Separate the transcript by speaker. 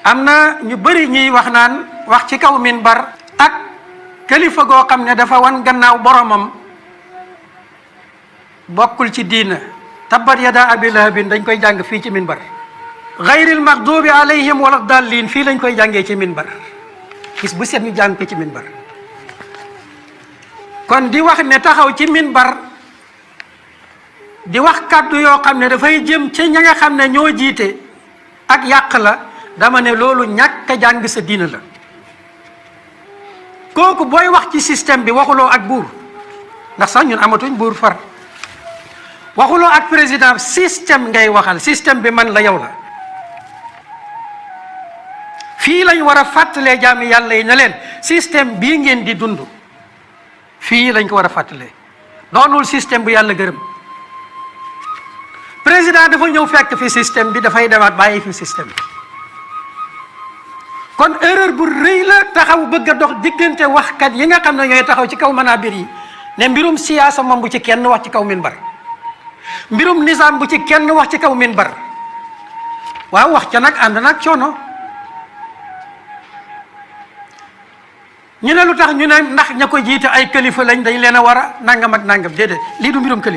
Speaker 1: am na ñu bëri ñuy wax naan wax ci kaw minbar ak kilifa goo xam ne dafa wan gannaaw boromam bokkul ci diina. tabbat yada abi lahabin dañ koy jàng fii ci minbar. gayril maxdubi alayhim wala dallin fii lañ koy jàngee ci minbar. gis bu set ñu jàng ko ci minbar. kon di wax ne taxaw ci minbar di wax kàddu yoo xam ne dafay jëm ci ña nga xam ne ñoo jiite ak yàq la, dama ne loolu ñàkk a jàng sa diina la. kooku booy wax ci système bi waxuloo ak buur, ndax sax ñun amatuñ buur far. waxuloo ak président, système ngay waxal. système bi man la yow la. fii lañ war a fàttalee jaami yàlla yi ne leen système bii ngeen di dund fii lañ ko war a fàttalee, doonul système bu yàlla gërëm. président dafa ñëw fekk fi système bi, dafay demaat bàyyi fi système bi. kon erreur bu rëy la taxaw bëgg a dox diggante waxkat yi nga xam ne ñooy taxaw ci kaw manabir yi ne mbirum siyaasa moom bu ci kenn wax ci kaw minbar, mbirum nizaam bu ci kenn wax ci kaw minbar. waaw wax ca nag ànd nag coono. ñu ne lu tax ñu ne ndax ña ko jiite ay kilifa lañ dañ leen a war a nangam ak nangam. déedéet, lii du mbirum kilifa.